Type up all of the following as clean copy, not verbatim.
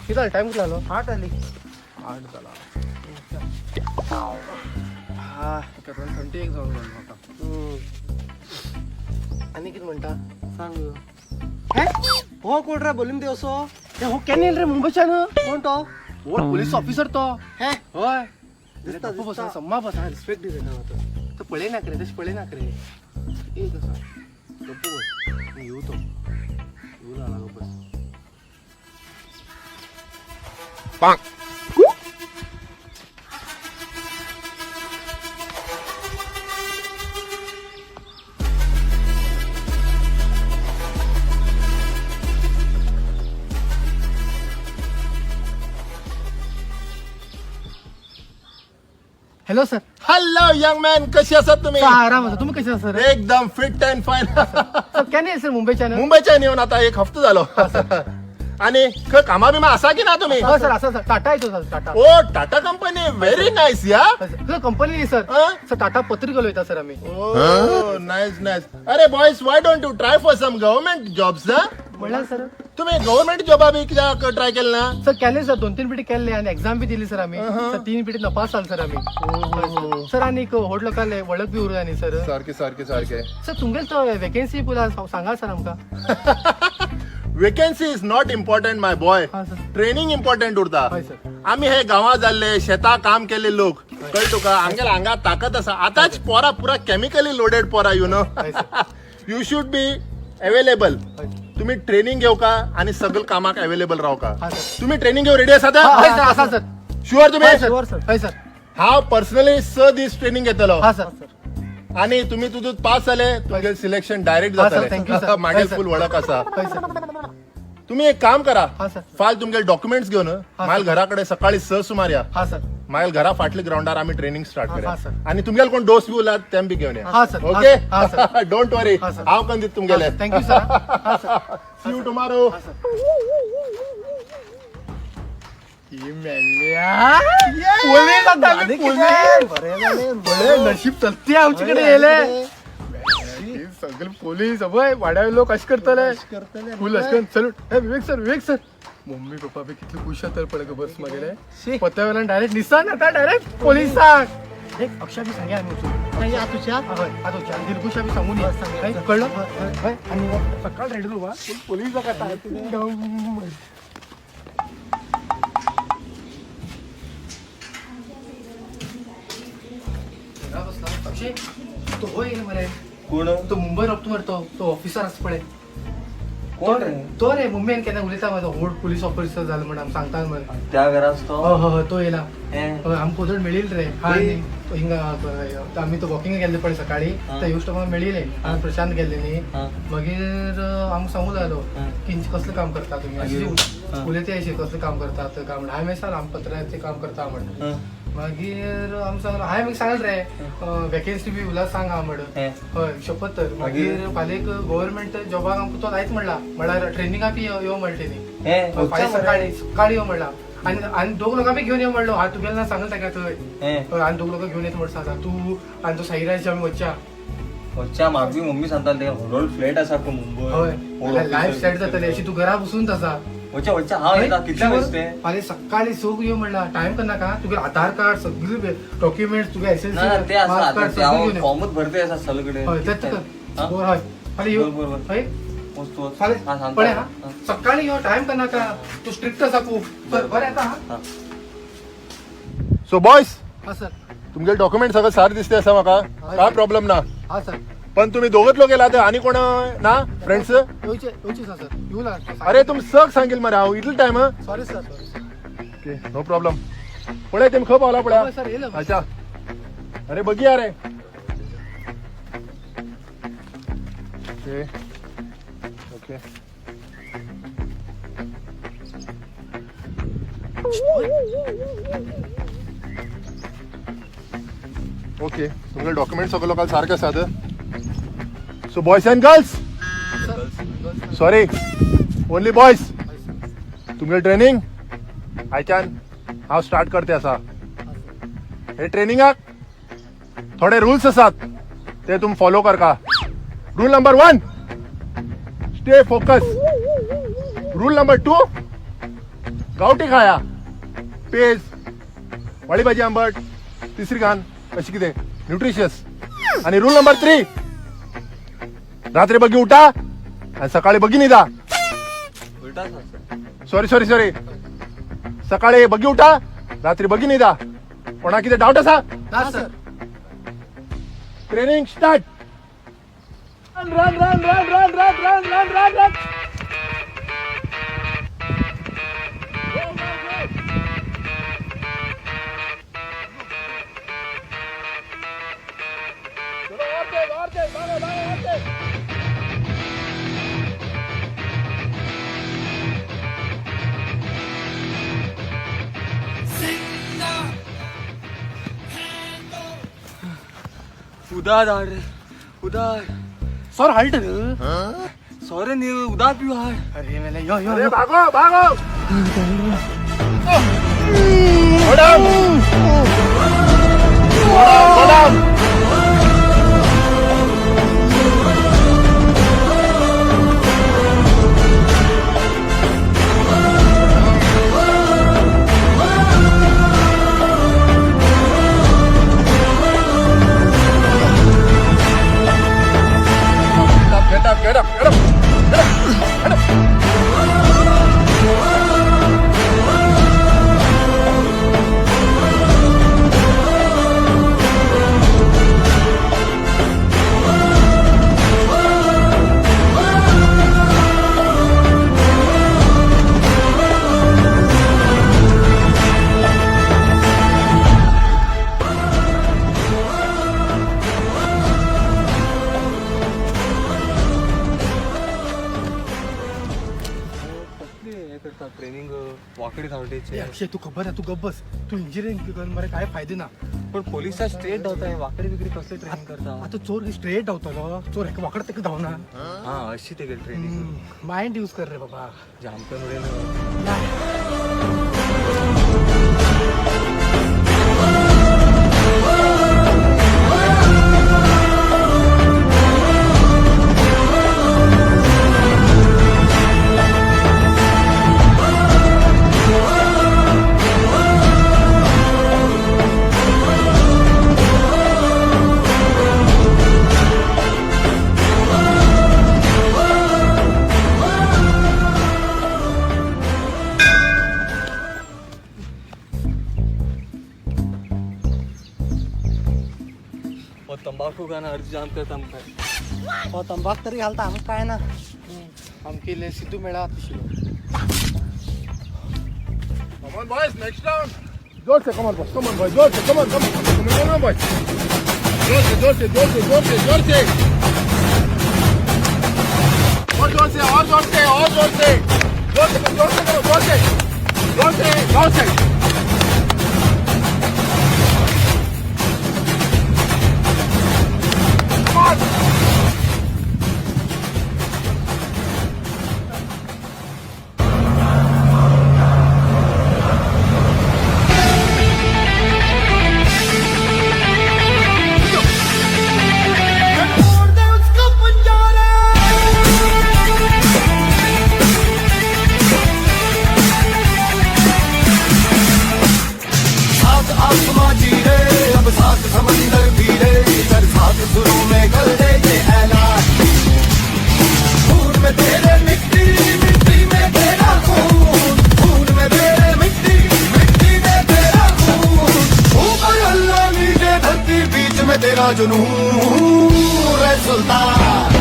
किती झालं? टाइम किती झालो? 8 आली. 8 झाला. हा, थंडी एक जाऊन गेलो म्हाका. आनी कितें म्हणटा? सांग. हे हो कोण रे बोलीम देवसो? हे हो केन्ना येयले रे मुंबयच्यान. कोण तो? व्हड पोलीस ऑफिसर तो. हे. हय. दिसता, दिसता. दिसता. सम्मा बस. रिस्पेक्ट दी ताका आतां. तो पळय नाक रे, तशें पळय नाक रे. एक आसा, गप्प बस. येऊ तो येऊ लागला, गप्प बस. Hello sir. Hello young man, कशी आसात तुम्ही? आराम आसा, तुम्ही कसे आसा सर? एकदम फिट अँड फाईन. सर, केन्ना येयले सर मुंबयच्यान? मुंबयच्यान येवन आता एक हफ्तो झालो. आणि खंय कामा बिमा आसा की ना तुम्ही? हय सर, आसा सर. टाटा येतो sir, Tata. Oh, Tata company, very nice या. सर, कंपनी न्ही सर. हं? सर, टाटा पत्रिका उलयता सर आमी. ओ, नायस नायस. अरे boys, why don't you try for some government jobs? म्हणल्यार सर? तुम्ही गव्हर्नमेंट जॉबा बी कित्याक ट्राय केलं ना? सर, केले सर, 2-3 पिटी केल्ले आनी एक्झाम बी दिली सर आमी. सर, 3 पिटी नपास जाले सर आमी. हय सर. सर, आनी एक व्हड लोकांले वळख बी उरला न्ही सर. सारखे सारखे सारखे. सर, तुमगेले तो वेकेन्सी पुला सांगा सर आमकां. Vacancy is not important, my boy. हा सर. ट्रेनिंग इम्पॉर्टंट उरता. हय सर. आम्ही हे गांवां जाल्ले, शेता काम केल्ले लोक, कळ्ळें तुका? आमगेल्या हांगा ताकद आसा. आतांच पोरा पुरा केमिकली लोडेड पोरा, you know. हय sir. You should be available. हय. तुम्ही ट्रेनिंग घेवका आणि सगळं कामाक अवेलेबल रावका. हा सर. तुम्ही ट्रेनिंग घेऊ रेडी आसा? हय सर, आसा सर. शुअर तुम्ही? हय सर, हय सर. हांव पर्सनली 6 दीस ट्रेनिंग घेतलो. हा सर. आणि तुम्ही तुझं पास जाले, तुमगे सिलेक्शन डायरेक्ट हा सर, thank you जातले. सर. मागीर हय सर. फुल वळख आसा. हय सर. तुम्ही एक काम करा. हा सर. फाल तुमगे डॉक्युमेंट्स घेऊन हा मायल सर. घराकडे सकाळी 6 सुमार या. हा सर. मागीर घरा फाटल्या ग्राउंडार आमी ट्रेनिंग स्टार्ट हा, करूया. सर. आणि तुमगेले कोण दोस्त बी उरलात तेम बी घेऊन या. हा सर. हा ओके. सर. हा सर. Don't वरी. हा सर. हांव कन दित तुमगेले. Thank you sir. हा सर. See you tomorrow. हा सर. पोलीस आता आम्ही, पोलीस. बरें जालें. बरे नशीब चलते आमच्याकडे येले सगळे पोलीस. अभय वाड्या लोक अशें करतले. करतले. फुल अशें करून सल्यूट. हे Vivek sir, Vivek sir. Mummy papa बी कितले खुश जातले पळय खबर मागेले. शी. पत्या वेल्यान डायरेक्ट निसान आता डायरेक्ट पोलिसाक. एक अक्षा बी सांगे आमी वचून. नाही, आतुच्या. हय, आतां वचून दिलकुशा बी सांगून ये. सांगूया. हय, कळ्ळो. हय, आनी सकाळ रेडी उरवा, पोलीस आता. अक्षय, तो हो येईल मरे. कोण? तो मुंबई रोखतो मरे, तो तो ऑफिसर आसा पळय. कोण रे? तो रे मुंबईन केन्ना उलयता मरे, व्हड पोलीस ऑफिसर जालो म्हण आमकां सांगता मरे. त्या घरात तो? हय हय हय, तो येयला. हे. हय, आमकां वचून मेळिल्ले रे. हा न्ही, तो हिंगा आमी तो वॉकिंग गेल्ले पळय सकाळी, त्या युस्ट आमकां मेळिल्ले. आमी प्रशांत गेल्ले न्ही. हा. मागीर आमकां सांगू लागलो हा. की कसलें काम करता तुमी. मागीर? हा. उलयता अशें कसलें काम करतात काय म्हण. हांवें सांगलें आमी पत्राचें काम करता म्हण. हं. मागीर आमकां सांगलो, हांवें मागीर सांगलें रे, वेकेन्सी बी उरला सांग हा म्हण. हे. हय, शपथ तर. मागीर फाल्यां एक गव्हर्मेंट जॉबाक आमकां तो जायच म्हणला, म्हळ्यार ट्रेनिंगाक बी यो म्हणलें तेणी. हे. हय, फाल्यां सकाळी सकाळी यो म्हणला. आनी आनी दोग लोकां बी घेवन यो म्हणलो. हांव तुगेलें ना सांगलें ताका थंय. हे. हय, आनी दोग लोकां घेवन येता म्हण सांगता तूं आनी तो साईराज आमी वचच्या. वच्च्या म्हाका बी मम्मी सांगताली तेका व्हडलो फ्लॅट आसा खंय मुंबय. हय, लायफ सेट जातली अशी, तूं घरा बसून आसा. वच्च्या वच्च्या, हांव येता. कितल्यांक वयता ते? फाल्यां सकाळी 6 यो म्हणला. टायम करनाका. तुगे आधार कार्ड, सगळे डॉक्युमेंट्स, तुगे एस एल ना ना, सी ते आसा कार्ड ते सगळें हांव घेवन यो. फॉर्मूच भरते आसा सगळे. हय, तेच कर. हा? बरं, हय, फाल्यां यो. बरं, बरं, बरं. हय. वच तूं वच. फाल्यां हा, सांगता. पळय हा, हा. सकाळी यो, टायम करनाका. तूं स्ट्रिक्ट आसा खूब. बरें बरें येता हा. हा. सो बॉयज, हा सर. तुमगे डॉक्युमेंट सगळं सार दिसते आसा म्हाका, काय प्रॉब्लेम ना. हा सर. पण तुम्ही दोघच लोक येला आणि कोण ना फ्रेंड्स? येवचे येवचे सर, येऊ लागा. अरे तुम सग सांगेल मरे हांव इतलो time. Sorry sir, sorry sir. Okay, no problem. पळय तेम खंय पावला हय पळया. सर, येयला. अच्छा, अरे बघी रे. ओके ओके ओके, तुमगे डॉक्युमेंट सगळे लोकांक सारखे आसात. So boys and girls, sorry, only boys, तुमगे ट्रेनिंग आयच्यान हांव स्टार्ट करते आसा. हे ट्रेनिंगाक थोडे रुल्स आसात, ते तुमी फॉलो करका. Rule number 1, stay focus. Rule number 2, गांवठी खाया, पेज, वाळी भाजी आंबट, तिसरी घाण अशी कितें न्यूट्रिशियस. आणि रूल नंबर 3, रात्री बगी उठा आणि सकाळी बगी निदा. उलटा आसा सर. सॉरी सॉरी सॉरी, सकाळी बगी उठा, रात्री बगी निदा. कोणा कितें डाऊट असा? ना sir. Training start. Run run run run run run run run run run. उदार हाड रे, उदार. Sir halt. सॉरी न्ही, उदार पिव हाड. अरे मेले, यो यो अरे यो. भागो भागो. Madam madam. Get up, get up, get up, get up, get up. कसली हे करता ट्रेनिंग वाकडी ए, धावटेचे. अक्षय, तू खबर आहे, तू गप्प बस. तू इंजिनिअरिंग कर मरे, काय फायदे ना. पण पोलिसा स्ट्रेट धावता, हे वाकडी बिकडी कसली ट्रेनिंग करता? आता चोर स्ट्रेट धावतलो, चोर हेका वाकड तेका धावना. हा, अशी ते ट्रेनिंग. माइंड यूज कर रे बाबा. जाम करून उडयलं. हो, तंबाखू का ना अर्ज जाम करता आमकां. हो, तंबाख तरी घालता, आमकां काय ना. आमकी इल्ले सिद्धू मेळा तिशिलो. Come on, boys, next round. जोर से, come on, boys, come on, boys, जोर से, come on, come on, come on, come on, boys. जोर से, जोर से, जोर से, जोर से, जोर से. और जोर से, और जोर से, और जोर से. जोर से, जोर से करो, जोर से. जोर से, जोर से. Come on. सात आसमां चीरे, अब सात समंदर भीरे, कर सात सुरों में कर दे ये ऐलान. खून में तेरे मिट्टी, मिट्टी में तेरा खून, खून में तेरे मिट्टी, मिट्टी में तेरा खून. ऊपर अल्लाह, नीचे धरती, बीच में तेरा जुनून रे सुल्तान.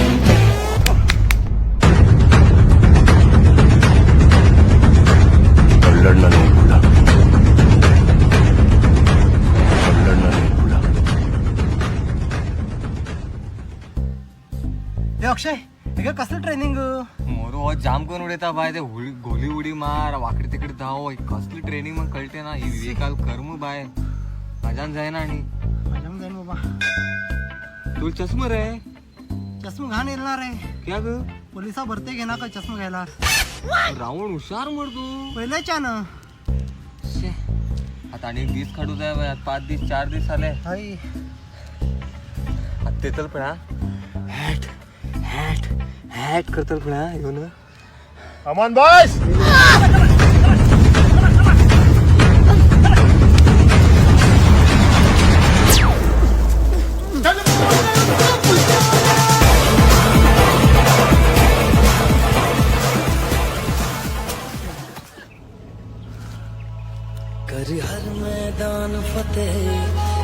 लड़ना नहीं भूला, लड़ना नहीं भूला. हे अक्षय, हे कसलं ट्रेनिंग? मोरो हो जाम करून उडयता बाय. ते गोली उडी मार, वाकडी तिकडी धाव, ही कसली ट्रेनिंग मग कळते ना ही. विवेकाल कर्म बाय, माझ्यान जायना. आणि माझ्या जाईन बाबा. तुला चष्मा रे? चष्मा घाण येणार रे. क्या ग? पोलिसा भरते घेणार का चष्मा घ्यायला? रावण हुशार मर तू. पहिल्याच्या ना. शे. आता आणि एक दीस काढू जाय बाय. 5 दीस, 4 दीस आले. हय. आता ते तर पण हॅट हॅट हॅट करतल पण हा, येऊन. Come on, boys! कर हर मैदान फतेह,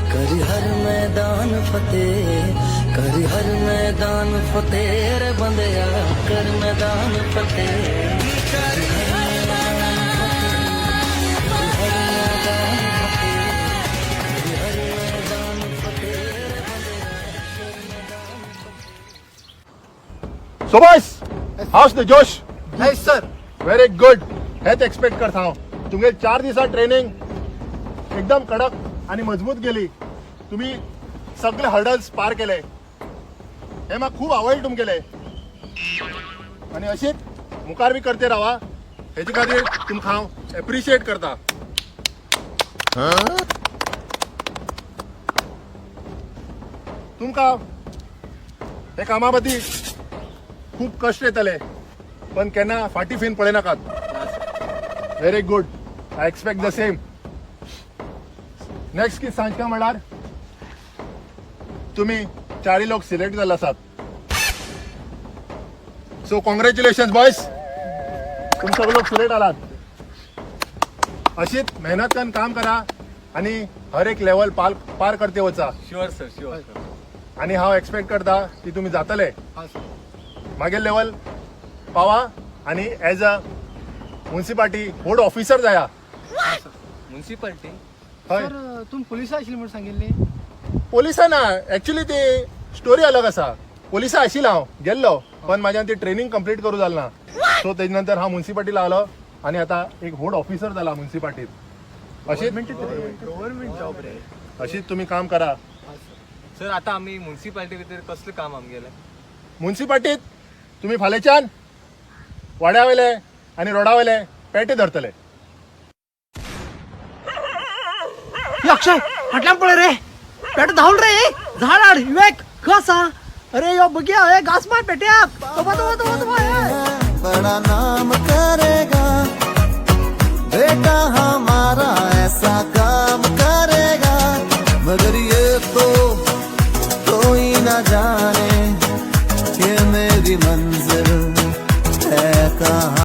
कर हर मैदान फतेह, कर हर मैदान फतेह रे बंदिया, कर मैदान फतेह, कर हर मैदान फतेह, कर हर मैदान फतेह रे बंदिया, कर मैदान फतेह। सो बॉयज, हाउस the जोश? हय सर. Very good. हेच एक्सपेक्ट करता हांव. तुमगे 4 दिसां ट्रेनिंग एकदम कडक आणि मजबूत गेली. तुम्ही सगळे हर्डल्स पार केले, हे म्हाका खूब आवडले तुमगेले. आणि अशीच मुखार बी करते रावा, हेजे खातीर तुमकां हांव एप्रिशिएट करता. तुमकां हे कामा खातीर खूब कश्ट येतले, पण केन्ना फाटी फिन पळयनाकात. Very good. I expect the same. Next कितें सांगता म्हणल्यार, तुमी चारय लोक सिलेक्ट जाल्ले आसात. सो कॉंग्रॅच्युलेशन बॉयज, तुमी सगळे लोक सिलेक्ट जालात. अशीच मेहनत करून काम करा आणि हर एक लेवल पार पार करते वचा. Sure sir, sure sir. आणि हांव एक्सपेक्ट करता की तुमी जातले. हा सर. मागीर लेवल पावा आणि एज अ मुन्सिपाल्टी व्हड ऑफिसर जाया. म्युन्सिपाल्टी? हय. सर, तुमी पुलिसा आशिल्ली म्हणून सांगिल्ली. पोलिसा ना, ऍक्च्युली ती स्टोरी अलग आसा. पोलिसा आशिल्लो हांव गेल्लो, पण म्हाज्यान ती ट्रेनिंग कंप्लीट करूं जालें ना. सो तेजे नंतर हांव मुन्सिपाल्टी लागलो आनी आतां एक व्हड ऑफिसर जाला मुन्सिपाल्टीत. अशीच गव्हर्मेंट जॉब रे. अशीच तुमी काम करा. सर, आता आमी म्युन्सिपाल्टी भितर कसलें काम आमगेलें? मुन्सिपाल्टीत तुमी फाल्यांच्यान वाड्या वयले आनी रोडा वयले पेटे धरतले. हे अक्षय, फाटल्यान पळय रे, पेटो धांवल रे. झाड हाड. विवेक, खंय आसा? अरे यो बघया, हे घास मार पेट्याक. तोबा तोबा तोबा तोबा हे. बड़ा नाम करेगा बेटा हमारा.